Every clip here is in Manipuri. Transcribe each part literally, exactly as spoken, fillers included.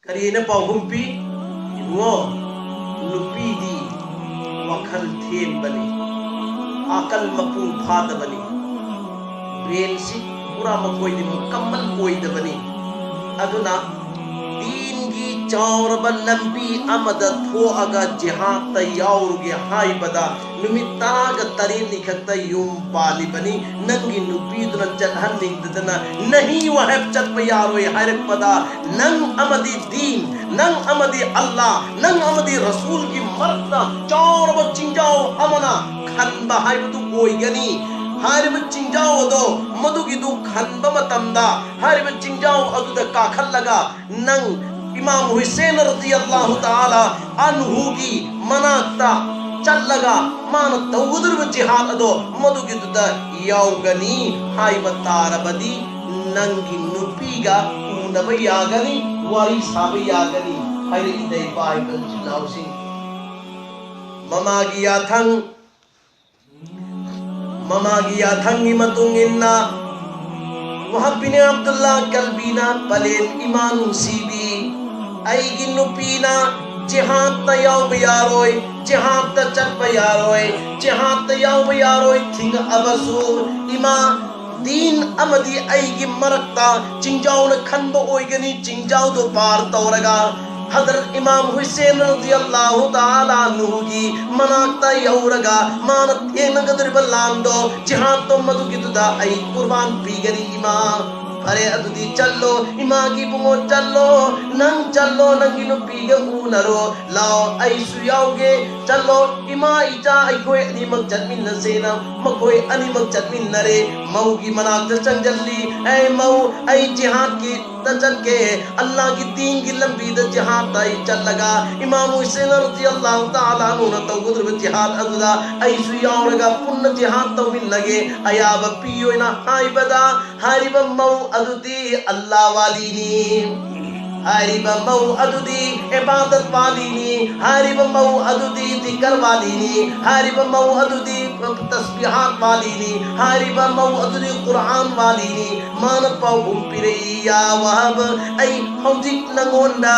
ꯀꯔꯤꯅ ꯄꯥꯎꯈꯨꯝ ꯄꯤ? ꯏꯕꯨꯡꯉꯣ, ꯅꯨꯄꯤꯗꯤ ꯋꯥꯈꯜ ꯊꯦꯟꯕꯅꯤ, ꯑꯀꯜ ꯃꯄꯨꯡ ꯐꯥꯗꯕꯅꯤ, ꯕ꯭ꯔꯦꯟꯁꯤ ꯄꯨꯔꯥ ꯃꯈꯣꯏꯗꯤ ꯃꯨꯀꯝꯃꯜ ꯑꯣꯏꯗꯕꯅꯤ꯫ ꯑꯗꯨꯅ ꯗꯤꯟꯒꯤ ꯆꯥꯎꯔꯕ ꯂꯝꯕꯤ ꯑꯃꯗ ꯊꯣꯛꯑꯒ ꯖꯤꯍꯥꯗꯇ ꯌꯥꯎꯔꯨꯒꯦ ꯍꯥꯏꯕꯗ ꯅꯨꯃꯤꯠ ꯇꯔꯥꯒ ꯇꯔꯦꯠꯅꯤ ꯈꯛꯇ ꯌꯨꯝ ꯄꯥꯜꯂꯤꯕꯅꯤ꯫ ꯅꯪꯒꯤ ꯅꯨꯄꯤꯗꯨꯅ ꯆꯠꯍꯟꯅꯤꯡꯗꯗꯅ ꯅꯍꯤ ꯋꯥꯍꯦꯞ ꯆꯠꯄ ꯌꯥꯔꯣꯏ ꯍꯥꯏꯔꯛꯄꯗ ꯅꯪ ꯑꯃꯗꯤ ꯗꯤꯟ, ꯅꯪ ꯑꯃꯗꯤ ꯑꯜꯂꯥ, ꯅꯪ ꯑꯃꯗꯤ ꯔꯁꯨꯜꯒꯤ ꯃꯔꯛꯇ ꯆꯥꯎꯔꯕ ꯆꯤꯡꯖꯥꯎ ꯑꯃꯅ ꯈꯟꯕ ꯍꯥꯏꯕꯗꯨ ꯑꯣꯏꯒꯅꯤ꯫ ꯍꯥꯏꯔꯤꯕ ꯆꯤꯡꯖꯥꯎ ꯑꯗꯣ ꯃꯗꯨꯒꯤꯗꯨ ꯈꯟꯕ ꯃꯇꯝꯗ ꯍꯥꯏꯔꯤꯕ ꯆꯤꯡꯖꯥꯎ ꯑꯗꯨꯗ ꯀꯥꯈꯠꯂꯒ ꯅꯪ ꯏꯃꯥꯝ ꯍꯨꯁꯦꯟ ꯔꯗꯤꯌꯜꯂꯥꯍꯨ ꯇꯥꯂꯥ ꯑꯟꯍꯨꯒꯤ ꯃꯅꯥꯛꯇ ꯆꯠꯂꯒ ꯃꯥꯅ ꯇꯧꯒꯗꯧꯔꯤꯕ ꯖꯤꯍꯥꯗ ꯑꯗꯣ ꯃꯗꯨꯒꯤꯗꯨꯗ ꯌꯥꯎꯒꯅꯤ ꯍꯥꯏꯕ ꯇꯥꯔꯕꯗꯤ ꯅꯪꯒꯤ ꯅꯨꯄꯤꯒ ꯎꯅꯕ ꯌꯥꯒꯅꯤ, ꯋꯥꯔꯤ ꯁꯥꯕ ꯌꯥꯒꯅꯤ ꯍꯥꯏꯔꯛꯏꯗ ꯏꯄꯥ ꯏꯄꯨ ꯏꯆꯤꯜ ꯏꯅꯥꯎꯁꯤꯡ꯫ ꯃꯃꯥꯒꯤ ꯌꯥꯊꯪ ꯃꯃꯥꯒꯤ ꯌꯥꯊꯪꯒꯤ ꯃꯇꯨꯡ ꯏꯟꯅ ꯋꯥꯍꯕ ꯕꯤꯟ ꯑꯕꯗꯨꯜꯂꯥ ꯀꯜꯕꯤꯅ ꯄꯂꯦꯝ ꯏꯃꯥ ꯅꯨꯡꯁꯤꯕꯤ, ꯑꯩꯒꯤ ꯅꯨꯄꯤꯅ ꯖꯤꯍꯥꯗꯇ ꯌꯥꯎꯕ ꯌꯥꯔꯣꯏ, ꯖꯤꯍꯥꯗꯇ ꯆꯠꯄ ꯌꯥꯔꯣꯏ, ꯖꯤꯍꯥꯗꯇ ꯌꯥꯎꯕ ꯌꯥꯔꯣꯏ ꯊꯤꯡꯉꯛꯑꯕꯁꯨ ꯏꯃꯥ ꯗꯤꯟ ꯑꯃꯗꯤ ꯑꯩꯒꯤ ꯃꯔꯛꯇ ꯆꯤꯡꯖꯥꯎꯅ ꯈꯟꯕ ꯑꯣꯏꯒꯅꯤ, ꯆꯤꯡꯖꯥꯎꯗꯣ ꯄꯥꯔ ꯇꯧꯔꯒ ꯍꯗꯔꯠ ꯏꯃꯥꯝ ꯍꯨꯁꯦꯟ ꯔꯗꯤꯌꯜꯂꯥꯍꯨ ꯇꯥꯂꯥ ꯑꯟꯍꯨꯒꯤ ꯃꯅꯥꯛꯇ ꯌꯧꯔꯒ ꯃꯥꯅ ꯊꯦꯡꯅꯒꯗꯧꯔꯤꯕ ꯂꯥꯟꯗꯣ ꯖꯤꯍꯥꯗꯇꯣ ꯃꯗꯨꯒꯤꯗꯨꯗ ꯑꯩ ꯀꯨꯔꯕꯥꯟ ꯄꯤꯒꯅꯤ ꯏꯃꯥ꯫ ꯐꯔꯦ ꯑꯗꯨꯗꯤ ꯆꯠꯂꯣ ꯏꯃꯥꯒꯤ ꯏꯕꯨꯡꯉꯣ ꯆꯠꯂꯣ, ꯅꯪ ꯆꯠꯂꯣ ꯅꯪꯒꯤ ꯅꯨꯄꯤꯒ ꯎꯅꯔꯣ ꯂꯥꯎ ꯑꯩꯁꯨ ꯌꯥꯎꯒꯦ꯫ ꯆꯠꯂꯣ ꯏꯃꯥ ꯏꯆꯥ ꯑꯩꯈꯣꯏ ꯑꯅꯤꯃꯛ ꯆꯠꯃꯤꯟꯅꯁꯦꯅ ꯃꯈꯣꯏ ꯑꯅꯤꯃꯛ ꯆꯠꯃꯤꯟꯅꯔꯦ꯫ ꯃꯧꯒꯤ ꯃꯅꯥꯛꯇ ꯆꯪꯁꯤꯜꯂꯤ꯫ ꯑꯩ ꯃꯧ ꯑꯩ ꯖꯤꯍꯥꯗꯀꯤ ꯇ ꯆꯠꯀꯦ, ꯑꯜꯂꯥꯒꯤ ꯗꯤꯟꯒꯤ ꯂꯝꯕꯤꯗ ꯖꯤꯍꯥꯗ ꯑꯩ ꯆꯠꯂꯒ ꯏꯃꯥꯝ ꯍꯨꯁꯦꯟ ꯔꯗꯤꯌꯜꯂꯥꯍꯨ ꯇꯥꯂꯥ ꯑꯟꯍꯨꯅ ꯇꯧꯒꯗꯧꯔꯤꯕ ꯖꯤꯍꯥꯗ ꯑꯗꯨꯗ ꯑꯩꯁꯨ ꯌꯥꯎꯔꯒ ꯄꯨꯟꯅ ꯖꯤꯍꯥꯗ ꯇꯧꯃꯤꯟꯅꯒꯦ꯫ ꯑꯌꯥꯕ ꯄꯤꯌꯣꯅ ꯍꯥꯏꯕꯗ ꯍꯥꯏꯔꯤꯕ ꯃꯧ ꯑꯗꯨꯗꯤ ꯑꯜꯂꯥ ꯋꯥꯂꯤꯅꯤ꯫ ꯍꯥꯏꯔꯤꯕ ꯃꯧ ꯑꯗꯨꯗꯤ ꯏꯕꯥꯗꯠ ꯋꯥꯂꯤꯅꯤ, ꯍꯥꯏꯔꯤꯕ ꯃꯧ ꯑꯗꯨꯗꯤ ꯖꯤꯀꯔ ꯋꯥꯂꯤꯅꯤ, ꯍꯥꯏꯔꯤꯕ ꯃꯧ ꯑꯗꯨꯗꯤ ꯇꯁꯕꯤꯍꯥꯠ ꯋꯥꯂꯤꯅꯤ, ꯍꯥꯏꯔꯤꯕ ꯃꯧ ꯑꯗꯨꯗꯤ ꯀꯨꯔꯥꯟ ꯋꯥꯂꯤꯅꯤ꯫ ꯃꯥꯅ ꯄꯥꯎꯈꯨꯝ ꯄꯤꯔꯛꯏ, ꯌꯥ ꯋꯥꯍꯕ, ꯑꯩ ꯍꯧꯖꯤꯛ ꯅꯪꯉꯣꯟꯗ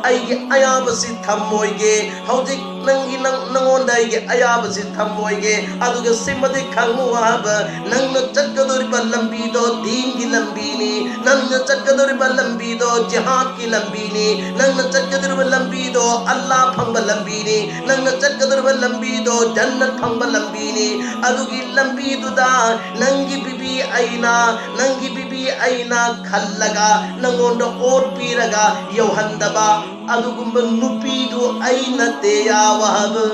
ꯑꯩꯒꯤ ꯑꯌꯥꯕꯁꯤ ꯊꯝꯃꯣꯏꯒꯦ, ꯍꯧꯖꯤꯛ ꯅꯪꯒꯤ ꯅꯪ ꯅꯪꯉꯣꯟꯗ ꯑꯩꯒꯤ ꯑꯌꯥꯕꯁꯤ ꯊꯝꯃꯣꯏꯒꯦ꯫ ꯑꯗꯨꯒ ꯁꯤꯃꯗꯤ ꯈꯪꯉꯨ ꯍꯥꯏꯕ, ꯅꯪꯅ ꯆꯠꯀꯗꯧꯔꯤꯕ ꯂꯝꯕꯤꯗꯣ ꯗꯤꯟꯒꯤ ꯂꯝꯕꯤꯅꯤ, ꯅꯪꯅ ꯆꯠꯀꯗꯧꯔꯤꯕ ꯂꯝꯕꯤꯗꯣ ꯖꯤꯍꯥꯗꯀꯤ ꯂꯝꯕꯤꯅꯤ, ꯅꯪꯅ ꯆꯠꯀꯗꯧꯔꯤꯕ ꯂꯝꯕꯤꯗꯣ ꯑꯜꯂꯥ ꯐꯪꯕ ꯂꯝꯕꯤꯅꯤ, ꯅꯪꯅ ꯆꯠꯀꯗꯧꯔꯤꯕ ꯂꯝꯕꯤꯗꯣ ꯖꯟꯅꯠ ꯐꯪꯕ ꯂꯝꯕꯤꯅꯤ꯫ ꯑꯗꯨꯒꯤ ꯂꯝꯕꯤꯗꯨꯗ ꯅꯪꯒꯤ ꯕꯤꯕꯤ ꯑꯩꯅ, ꯅꯪꯒꯤ ꯕꯤꯕꯤ ꯑꯩꯅ ꯈꯜꯂꯒ ꯅꯪꯉꯣꯟꯗ ꯑꯣꯠꯄꯤꯔꯒ ꯌꯧꯍꯟꯗꯕ ꯑꯗꯨꯒꯨꯝꯕ ꯅꯨꯄꯤꯗꯨ ꯑꯩ ꯅꯠꯇꯦ, ꯌꯥ ꯋꯥꯍꯕ,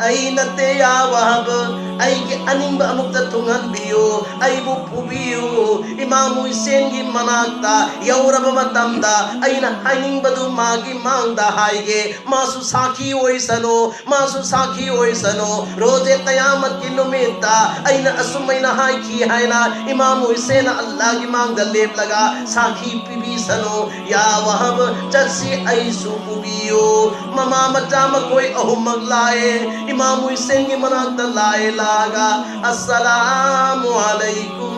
ꯑꯩ ꯅꯠꯇꯦ, ꯌꯥ ꯋꯥꯍꯕ꯫ ꯑꯩꯒꯤ ꯑꯅꯤꯡꯕ ꯑꯃꯨꯛꯇ ꯊꯨꯡꯍꯟꯕꯤꯌꯨ, ꯑꯩꯕꯨ ꯄꯨꯕꯤꯌꯨ꯫ ꯏꯃꯥꯝ ꯍꯨꯏꯁꯦꯟꯒꯤ ꯃꯅꯥꯛꯇ ꯌꯧꯔꯕ ꯃꯇꯝꯗ ꯑꯩꯅ ꯍꯥꯏꯅꯤꯡꯕꯗꯨ ꯃꯥꯒꯤ ꯃꯥꯡꯗ ꯍꯥꯏꯒꯦ, ꯃꯥꯁꯨ ꯁꯥꯈꯤ ꯑꯣꯏꯁꯅꯨ, ꯃꯥꯁꯨ ꯁꯥꯈꯤ ꯑꯣꯏꯁꯅꯨ꯫ ꯔꯣꯖꯦ ꯀꯌꯥꯃꯠꯀꯤ ꯅꯨꯃꯤꯠꯇ ꯑꯩꯅ ꯑꯁꯨꯝꯃꯥꯏꯅ ꯍꯥꯏꯈꯤ ꯍꯥꯏꯅ ꯏꯃꯥꯝ ꯍꯨꯏꯁꯦꯟꯅ ꯑꯜꯂꯥꯒꯤ ꯃꯥꯡꯗ ꯂꯦꯞꯂꯒ ꯁꯥꯈꯤ ꯄꯤꯕꯤꯁꯅꯨ꯫ ꯌꯥ ꯋꯥꯍꯕ, ꯆꯠꯁꯤ, ꯑꯩꯁꯨ ꯄꯨꯕꯤꯌꯨ꯫ ꯃꯃꯥ ꯃꯆꯥ ꯃꯈꯣꯏ ꯑꯍꯨꯝꯃꯛ ꯂꯥꯛꯑꯦ, ꯏꯃꯥꯝ ꯍꯨꯏꯁꯦꯟꯒꯤ ꯃꯅꯥꯛꯇ ꯂꯥꯛꯑꯦ꯫ ꯂꯥꯛꯑꯒ, "ꯑꯁꯁꯂꯥꯃꯨ ꯑꯂꯩꯀꯨꯝ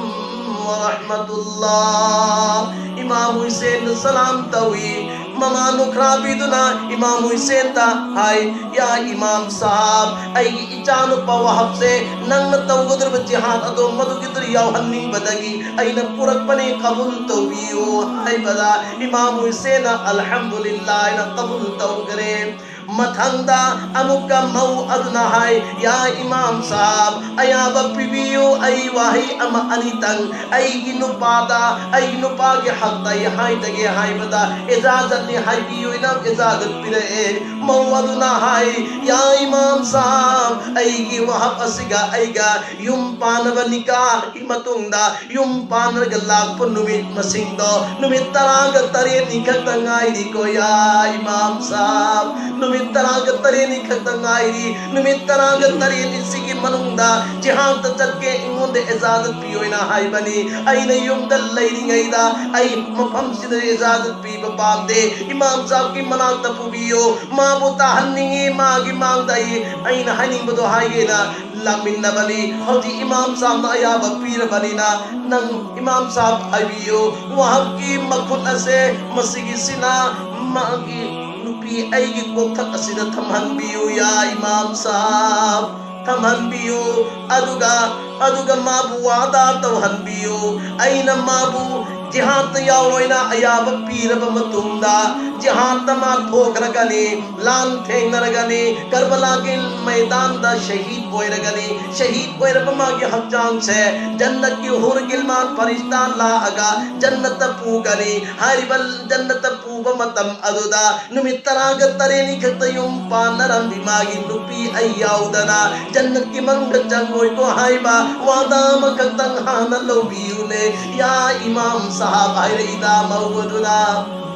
ꯋꯥꯔꯍꯃꯇꯨꯜꯂꯥꯍ"꯫ ꯏꯃꯥꯝ ꯍꯨꯏꯁꯦꯟꯗ ꯁꯂꯥꯝ ꯇꯧꯏ꯫ ꯃꯃꯥ ꯅꯨꯈ꯭ꯔꯥꯕꯤꯗꯨꯅ ꯏꯃꯥꯝ ꯍꯨꯏꯁꯦꯟꯗ ꯍꯥꯏ, "ꯌꯥ ꯏꯃꯥꯝ ꯁꯥꯍꯕ, ꯑꯩꯒꯤ ꯏꯆꯥꯅꯨꯄꯥ ꯋꯥꯍꯕꯁꯦ ꯅꯪꯅ ꯇꯧꯒꯗꯧꯔꯤꯕ ꯖꯤꯍꯥꯗ ꯑꯗꯣ ꯃꯗꯨꯒꯤꯗꯨ ꯌꯥꯎꯍꯟꯅꯤꯡꯕꯗꯒꯤ ꯑꯩꯅ ꯄꯨꯔꯛꯄꯅꯤ, ꯀꯕꯨꯜ ꯇꯧꯕꯤꯌꯨ" ꯍꯥꯏꯕꯗ ꯏꯃꯥꯝ ꯍꯨꯏꯁꯦꯟꯅ "ꯑꯜꯍꯝꯗꯨꯂꯤꯜꯂꯥꯍ" ꯍꯥꯏꯅ ꯀꯕꯨꯜ ꯇꯧꯈ꯭ꯔꯦ꯫ ꯃꯊꯪꯗ ꯑꯃꯨꯛꯀ ꯃꯧ ꯑꯗꯨꯅ ꯍꯥꯏ, "ꯌꯥ ꯏꯃꯥꯝ ꯁꯥꯍꯕ, ꯑꯌꯥꯕ ꯄꯤꯕꯤꯌꯨ, ꯑꯩ ꯋꯥꯍꯩ ꯑꯃ ꯑꯅꯤꯇꯪ ꯑꯩꯒꯤ ꯅꯨꯄꯥꯗ, ꯑꯩꯒꯤ ꯅꯨꯄꯥꯒꯤ ꯍꯛꯇ ꯑꯩ ꯍꯥꯏꯖꯒꯦ" ꯍꯥꯏꯕꯗ, "ꯏꯖꯥꯖꯠꯅꯤ, ꯍꯥꯏꯕꯤꯌꯨ" ꯍꯥꯏꯅ ꯏꯖꯥꯖꯠ ꯄꯤꯔꯛꯑꯦ꯫ ꯃꯧ ꯑꯗꯨꯅ ꯍꯥꯏ, "ꯌꯥ ꯏꯃꯥꯝ ꯁꯥꯍꯕ, ꯑꯩꯒꯤ ꯋꯥꯍꯕ ꯑꯁꯤꯒ ꯑꯩꯒ ꯌꯨꯝ ꯄꯥꯟꯅꯕ ꯅꯤꯀꯥꯍꯒꯤ ꯃꯇꯨꯡꯗ ꯌꯨꯝ ꯄꯥꯟꯅꯔꯒ ꯂꯥꯛꯄ ꯅꯨꯃꯤꯠ ꯃꯁꯤꯡꯗꯣ ꯅꯨꯃꯤꯠ ꯇꯔꯥꯒ ꯇꯔꯦꯠꯅꯤ ꯈꯛꯇ ꯉꯥꯏꯔꯤꯀꯣ, ꯌꯥ ꯏꯃꯥꯝ ꯁꯥꯍꯕ꯫ ꯅꯨꯃꯤꯠ ꯇꯔꯥꯒ ꯇꯔꯦꯠꯅꯤ ꯈꯛꯇ ꯉꯥꯏꯔꯤ꯫ ꯅꯨꯃꯤꯠ ꯇꯔꯥꯒ ꯇꯔꯦꯠꯅꯤ ꯁꯤꯒꯤ ꯃꯅꯨꯡꯗ ꯖꯤꯍꯥꯗꯇ ꯆꯠꯀꯦ, ꯑꯩꯉꯣꯟꯗ ꯏꯖꯥꯖꯠ ꯄꯤꯌꯣꯅ ꯍꯥꯏꯕꯅꯤ꯫ ꯑꯩꯅ ꯌꯨꯝꯗ ꯂꯩꯔꯤꯉꯩꯗ ꯑꯩ ꯃꯐꯝꯁꯤꯗ ꯏꯖꯥꯖꯠ ꯄꯤꯕ ꯄꯥꯝꯗꯦ꯫ ꯏꯃꯥꯝ ꯁꯥꯍꯕꯀꯤ ꯃꯅꯥꯛꯇ ꯄꯨꯕꯤꯌꯨ, ꯃꯥꯕꯨ ꯇꯥꯍꯟꯅꯤꯡꯉꯤ, ꯃꯥꯒꯤ ꯃꯥꯡꯗ ꯑꯩ, ꯑꯩꯅ ꯍꯥꯏꯅꯤꯡꯕꯗꯣ ꯍꯥꯏꯒꯦꯅ ꯂꯥꯛꯃꯤꯟꯅꯕꯅꯤ꯫ ꯍꯧꯖꯤꯛ ꯏꯃꯥꯝ ꯁꯥꯍꯕꯅ ꯑꯌꯥꯕ ꯄꯤꯔꯕꯅꯤꯅ, ꯅꯪ ꯏꯃꯥꯝ ꯁꯥꯍꯕ ꯍꯥꯏꯕꯤꯌꯨ, ꯋꯥꯍꯕꯀꯤ ꯃꯈꯨꯠ ꯑꯁꯦ ꯃꯁꯤꯒꯤꯁꯤꯅ ꯃꯥꯒꯤ ꯅꯨꯄꯤ ꯑꯩꯒꯤ ꯀꯣꯛꯊꯛ ꯑꯁꯤꯗ ꯊꯝꯍꯟꯕꯤꯌꯨ, ꯌꯥ ꯏꯃꯥꯝ ꯁꯥꯍꯕ, ꯊꯝꯍꯟꯕꯤꯌꯨ꯫ ꯑꯗꯨꯒ, ꯑꯗꯨꯒ ꯃꯥꯕꯨ ꯋꯥꯗꯥ ꯇꯧꯍꯟꯕꯤꯌꯨ꯫ ꯑꯩꯅ ꯃꯥꯕꯨ ꯖꯤꯍꯥꯗꯇ ꯌꯥꯎꯔꯣꯏꯅ ꯑꯌꯥꯕ ꯄꯤꯔꯕ ꯃꯇꯨꯡꯗ, ꯖꯤꯍꯥꯗꯇ ꯃꯥ ꯊꯣꯛꯈ꯭ꯔꯒꯅꯤ, ꯂꯥꯟ ꯊꯦꯡꯅꯔꯒꯅꯤ, ꯀꯔꯕꯂꯥꯒꯤ ꯃꯩꯗꯥꯟꯗ ꯁꯍꯤꯗ ꯑꯣꯏꯔꯒꯅꯤ꯫ ꯁꯍꯤꯗ ꯑꯣꯏꯔꯕ ꯃꯥꯒꯤ ꯍꯛꯆꯥꯡꯁꯦ ꯖꯟꯅꯠꯀꯤ ꯍꯨꯔ ꯒꯤꯜꯃꯥꯟ ꯐꯔꯤꯁꯇꯥ ꯂꯥꯛꯑꯒ ꯖꯟꯅꯠꯇ ꯄꯨꯒꯅꯤ꯫ ꯍꯥꯏꯔꯤꯕ ꯖꯟꯅꯠꯇ ꯄꯨꯕ ꯃꯇꯝ ꯑꯗꯨꯗ ꯅꯨꯃꯤꯠ ꯇꯔꯥꯒ ꯇꯔꯦꯠꯅꯤ ꯈꯛꯇ ꯌꯨꯝ ꯄꯥꯟꯅꯔꯝꯕꯤ ꯃꯥꯒꯤ ꯅꯨꯄꯤ ꯑꯩ ꯌꯥꯎꯗꯅ ꯖꯟꯅꯠꯀꯤ ꯃꯅꯨꯡꯗ ꯆꯪꯉꯣꯏꯀꯣ ꯍꯥꯏꯕ ꯋꯥꯗꯥ ꯑꯃꯈꯛꯇꯪ ꯍꯥꯟꯅ ꯂꯧꯕꯤꯌꯨꯅꯦ, ꯌꯥ ꯏꯃꯥꯝ ꯁꯥꯍꯕ, ꯍꯥꯏꯔꯛꯏꯗ ꯃꯧ ꯑꯗꯨꯅ꯫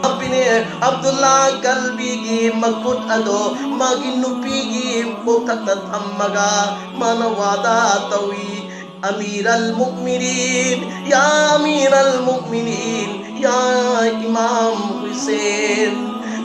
ꯍꯥꯞꯄꯤꯅꯦ꯫ ꯑꯕꯗꯨꯜꯂꯥ ꯀꯜꯕꯤꯒꯤ ꯃꯈꯨꯠ ꯑꯗꯣ ꯃꯥꯒꯤ ꯅꯨꯄꯤꯒꯤ ꯀꯣꯛꯊꯛꯇ ꯊꯝꯃꯒ ꯃꯥꯅ ꯋꯥꯗꯥ ꯇꯧꯏ, ꯑꯃꯤꯔꯜ ꯃꯨꯛꯃꯤꯅꯤꯟ, ꯌꯥ ꯑꯃꯤꯔꯜ ꯃꯨꯛꯃꯤꯅꯤꯟ, ꯌꯥ ꯏꯃꯥꯝ ꯍꯨꯁꯦꯟ,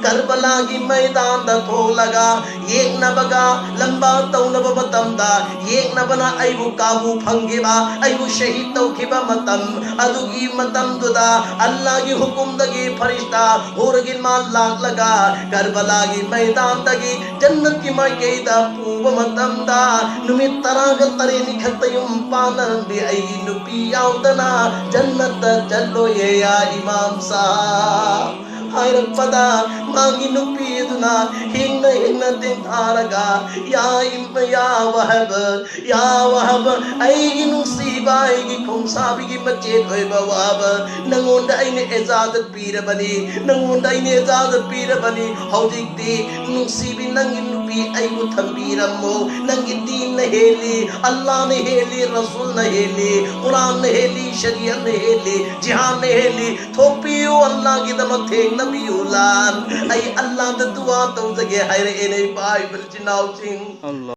ꯀꯔꯕꯂꯥꯒꯤ ꯃꯩꯗꯥꯟꯗ ꯊꯣꯛꯂꯒ ꯌꯦꯛꯅꯕꯒ ꯂꯝꯕꯥ ꯇꯧꯅꯕ ꯃꯇꯝꯗ, ꯌꯦꯛꯅꯕꯅ ꯑꯩꯕꯨ ꯀꯥꯕꯨ ꯐꯪꯈꯤꯕ, ꯑꯩꯕꯨ ꯁꯍꯤꯗ ꯇꯧꯈꯤꯕ ꯃꯇꯝ, ꯑꯗꯨꯒꯤ ꯃꯇꯝꯗꯨꯗ ꯑꯜꯂꯥꯒꯤ ꯍꯨꯀꯨꯝꯗꯒꯤ ꯐꯔꯤꯁꯇꯥ ꯍꯨꯔ ꯒꯤꯜꯃꯥꯟ ꯂꯥꯛꯂꯒ ꯀꯔꯕꯂꯥꯒꯤ ꯃꯩꯗꯥꯟꯗꯒꯤ ꯖꯟꯅꯠꯀꯤ ꯃꯥꯏꯀꯩꯗ ꯄꯨꯕ ꯃꯇꯝꯗ ꯅꯨꯃꯤꯠ ꯇꯔꯥꯒ ꯇꯔꯦꯠꯅꯤ ꯈꯛꯇ ꯌꯨꯝ ꯄꯥꯟꯅꯔꯝꯕꯤ ꯑꯩꯒꯤ ꯅꯨꯄꯤ ꯌꯥꯎꯗꯅ ꯖꯟꯅꯠꯇ ꯆꯠꯂꯣꯏꯌꯦ, ꯌꯥ ꯏꯃꯥꯝ ꯁꯥꯍꯕ꯫ ꯍꯥꯏꯔꯛꯄꯗ ꯃꯥꯒꯤ ꯅꯨꯄꯤꯗꯨꯅ ꯍꯤꯡꯅ ꯍꯤꯡꯅ ꯇꯦꯟꯊꯥꯔꯒ, ꯌꯥ ꯏꯝ-, ꯌꯥ ꯋꯥꯍꯕ, ꯌꯥ ꯋꯥꯍꯕ, ꯑꯩꯒꯤ ꯅꯨꯡꯁꯤꯕ, ꯑꯩꯒꯤ ꯈꯣꯡꯁꯥꯕꯤꯒꯤ ꯃꯆꯦꯠ ꯑꯣꯏꯕ ꯋꯥꯍꯕ, ꯅꯉꯣꯟꯗ ꯑꯩꯅ ꯏꯖꯥꯖꯠ ꯄꯤꯔꯕꯅꯤ, ꯅꯉꯣꯟꯗ ꯑꯩꯅ ꯏꯖꯥꯖꯠ ꯄꯤꯔꯕꯅꯤ꯫ ꯍꯧꯖꯤꯛꯇꯤ ꯅꯨꯡꯁꯤꯕꯤ ꯅꯪꯒꯤ ꯅꯨꯄꯤ ꯑꯩꯕꯨ ꯊꯝꯕꯤꯔꯝꯃꯣ꯫ ꯅꯪꯒꯤ ꯗꯤꯟꯅ ꯍꯦꯜꯂꯤ, ꯑꯜꯂꯥꯅ ꯍꯦꯜꯂꯤ, ꯔꯁꯨꯜꯅ ꯍꯦꯜꯂꯤ, ꯀꯨꯔꯥꯟꯅ ꯍꯦꯜꯂꯤ, ꯁꯔꯤꯌꯠꯅ ꯍꯦꯜꯂꯤ, ꯖꯤꯍꯥꯟꯅ ꯍꯦꯜꯂꯤ꯫ ꯊꯣꯛꯄꯤꯌꯨ ꯑꯜꯂꯥꯒꯤꯗꯃꯛ ꯊꯦꯡ ꯇꯧꯕꯤꯌꯨ ꯂꯥꯟ꯫ ꯑꯩ ꯑꯜꯂꯥꯗ ꯗꯨꯋꯥ ꯇꯧꯖꯒꯦ ꯍꯥꯏꯔꯛꯑꯦꯅꯦ ꯏꯄꯥ ꯏꯕꯜ ꯏꯆꯤꯟ ꯏꯅꯥꯎꯁꯤꯡ꯫ ꯑꯜꯂꯥ꯫